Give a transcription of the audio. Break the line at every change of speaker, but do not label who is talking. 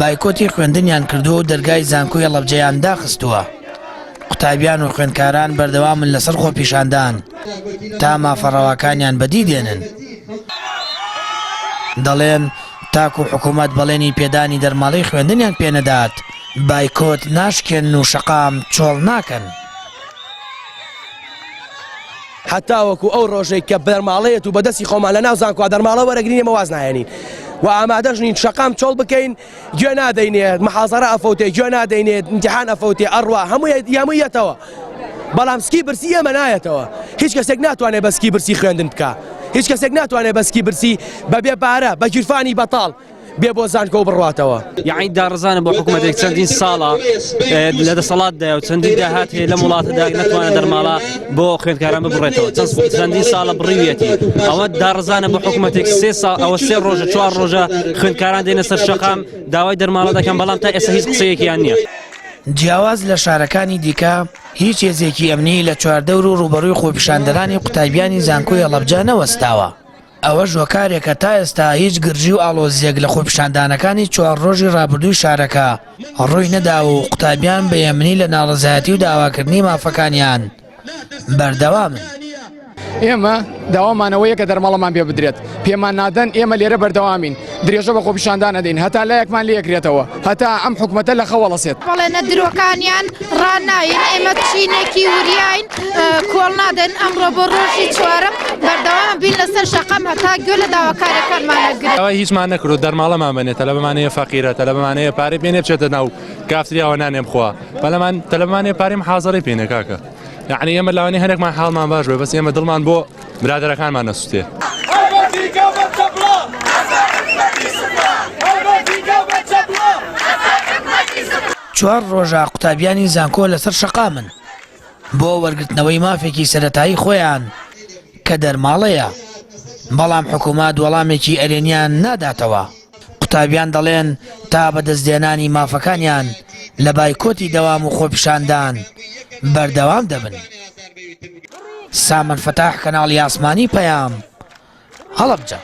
بایکۆتی خوێندنیان کردووە و دەرگای زانکۆی هەڵەبجەیان داخستووە. قوتابیان و خوێندکاران بەردەوامن لەسەر خۆپیشاندان تا مافە ڕەواکانیان بەدی دێنن. دەڵێن تاکو حکوومەت بەڵێنی پێدانی دەرماڵەی خوێندنیان پێنەدات، بایکۆت ناشکێنن و شەقام چۆڵ ناکەن.
هەتاوەکو ئەو ڕۆژەی کە دەرماڵەیەت و بەدەستی خۆمان لە ناو زانکۆ دەرماڵە وەرەگرین ئێمە واز نایەنین و ئامادەش نین شەقام چۆڵ بکەین گوێ نادەینێ محازەرە ئەفەوتێ گوێ نادەینێ امتحان ئەفەوتێ ئەڕوا هەموو هەموو یەتەوە بەڵام سکی برسی ئێمە نایەتەوە هیچ کەسێک ناتوانێت بە سکی برسی خوێندن بکە هیچ کەسێک ناتوانێت بە سکی برسی بەبێ پارە بە گیرفانی بەتاڵ بێ بۆ زانکۆ و بڕواتەوە.
یەعنی داڕزانە بۆ حکوومەتێک چەندین ساڵە لە دەسەڵاتدایە و چەندین داهات هەیە لەم وڵاتەدا نەتوانێت دەرماڵە بۆ خوێندکاران ببڕێتەوە چەندین ساڵە بڕیویەتی ئەوە داڕزانە بۆ حکوومەتێک سێ ساڵ ئەوە سێ ڕۆژە چوار ڕۆژە خوێندکاران دێنە سەر شەقام داوای دەرماڵە دەکەن بەڵام تا ئێستا هیچ قسەیەکیان نییە.
جیاواز لە شارەکانی دیکە هیچ هێزێکی ئەمنی لە چواردەور و ڕووبەڕووی خۆپیشاندەرانی قوتابیانی زانکۆی هەڵەبجە نەوەستاوە. ئەوەش هۆکارێکە تا ئێستا هیچ گرژی و ئاڵۆزییەک لە خۆپیشاندانەکانی چوار ڕۆژی ڕابردووی شارەکە ڕووی نەداوە و قوتابیان بە هێمنی لە ناڕەزایەتی و داواکردنی مافەکانیان بەردەوامن.
ئێمە داوامان ئەوەیە کە دەرماڵەمان پێ بدرێت، پێمان نادەن، ئێمە لێرە بەردەوامین، درێژە بە خۆپیشاندان ئەدەین هەتا لایەکمان لێکرێتەوە، هەتا ئەم حکومەتە لە خەو هەڵەسێت.
بەڵێنە درۆکانیان ڕاناین، ئێمە چینێکی وریاین، کۆڵ نادەین، ئەمڕۆ بۆ ڕۆژی چوارەم بەردەوام بین لەسەر شەقام هەتا گوێ لە داواکاریەکانمان ئەگرن.
داوای هیچمان نەکردووە دەرماڵەمان بەنێ، تەلەبەمان هەیە فەقیرە، تەلەبەمان هەیە پارەی پێ نیە بچێتە ناو کافتریاوە نانێ بخوا، بەلەمان تەلەبەمان هەیە پارەی محازەرەی پێ نیە کاکە. یەعنی ئێمە لەوانەیە هەنێکمان حاڵمان باش بێ بەس ئێمە دڵمان بۆ برادەرەکانمان نەسوتێ.
چوار ڕۆژە قوتابیانی زانکۆ لەسەر شەقامن بۆ وەرگرتنەوەی مافێکی سەرەتایی خۆیان کە دەرماڵەیە، بەڵام حکومەت وەڵامێکی ئەرێنیان ناداتەوە. قوتابیان دەڵێن تا بەدەستهێنانی مافەکانیان لە بایکۆتی دەوام و خۆپیشاندان بەردەوام دەبن. سامان فەتاح کەناڵی ئاسمانی پەیام، هەڵەبجە.